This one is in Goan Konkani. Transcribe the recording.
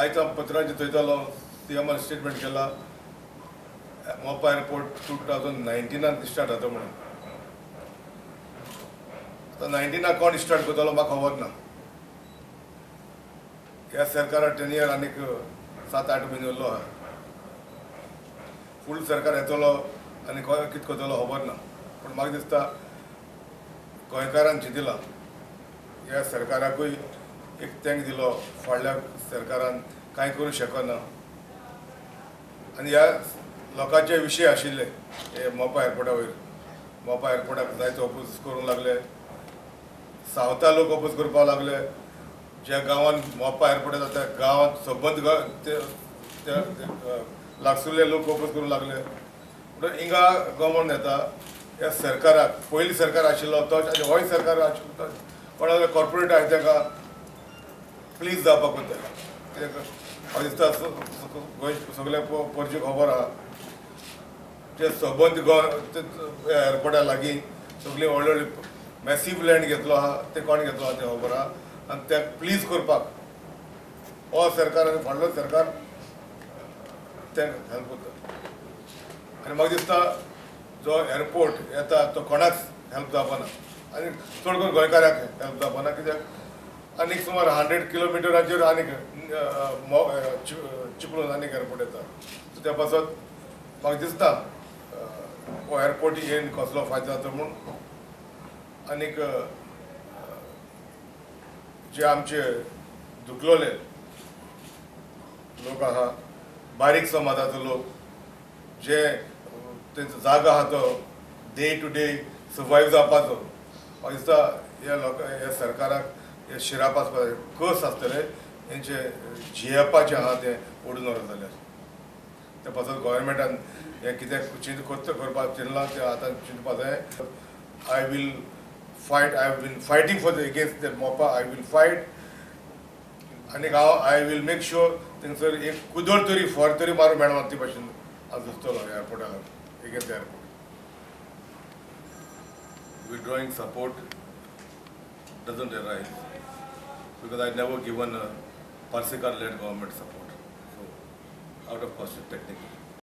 आयज हांव पत्राचेर थंयतालो, सीएमान स्टेटमेंट केला मोपा एअरपोर्ट 2019 स्टार्ट जाता म्हणून. आतां 19 कोण स्टार्ट करतलो म्हाका खबर ना. ह्या सरकाराक 10 इयर आनीक 7-8 म्हयने उरलो आहा. फूल सरकार येतलो आनी कितें करतलो खबर ना, पूण म्हाका दिसता गोंयकारान चिंतिलां ह्या सरकाराकूय एक तेंक दिलो, फाडल्या सरकारान कांय करूंक शकना. आनी ह्या लोकांचे विशय आशिल्ले हे मोपा एअरपोर्टा वयर, मोपा एअरपोर्टाक जायते ओपोज करूंक लागले, सावथा लोक ओपोज करपाक लागले. ज्या गांवांत मोपा एअरपोर्ट आसा त्या गांवांत सबंद लागसुल्ले लोक ओपोज करूंक लागले. म्हणून हिंगा गव्हर्मेंट येता ह्या सरकाराक, पयलीं सरकार आशिल्लो तोच आनी होय सरकार आशिल्लो तोच, कोणा कॉर्पोरेट आसा ताका प्लीज जावपाक वता. कित्याक म्हाका दिसता गोंय सगळ्या पोरची खबर आहा, जे सबंद गोंय एअरपोर्टा लागीं सगळीं व्हडली व्हडली मॅसीव लँड घेतलो आहा, ते कोण घेतलो आहा तें खबर आहा. आनी ते प्लीज करपाक हो सरकार आनी फाटलो सरकार ते हेल्प करता. आनी म्हाका दिसता जो एअरपोर्ट येता तो कोणाक हेल्प जावपाना आनी चड करून गोंयकाराक हेल्प जावपाना, कित्याक आनीक सुमार 100 किलोमिटराचेर आनीक चिपळूण आनीक एअरपोर्ट येता. सो त्या पासत म्हाका दिसता हो एअरपोर्ट येवन कसलो फायदो जाता म्हूण. आनीक जे आमचे दुखलोले लोक आहा, बारीक समाजाचो लोक, जे तेंचो जागो आहा तो डे टू डे सर्वायव जावपाचो, म्हाका दिसता ह्या लोकां ह्या सरकाराक हे शिराप आसपा कस आसतले हेंचे जियेवपाचें आहा तें ओडून व्हरत जाल्यार. त्या पासत गोवोरमेंटान हें कितें चिंत करपाक चिंतलां तें आतां चिंतपा जाय. I will fight, I have been fighting for the against the Mopa, I will fight. आनीक हांव I will make sure थंयसर एक कुदळ तरी फॉर तरी मारूंक मेळना ती भाशेन हांव झुजतलो एअरपोर्टाक against airport. Withdrawing support doesn't arise because I never given a Parsekar led government support. So out of question technically.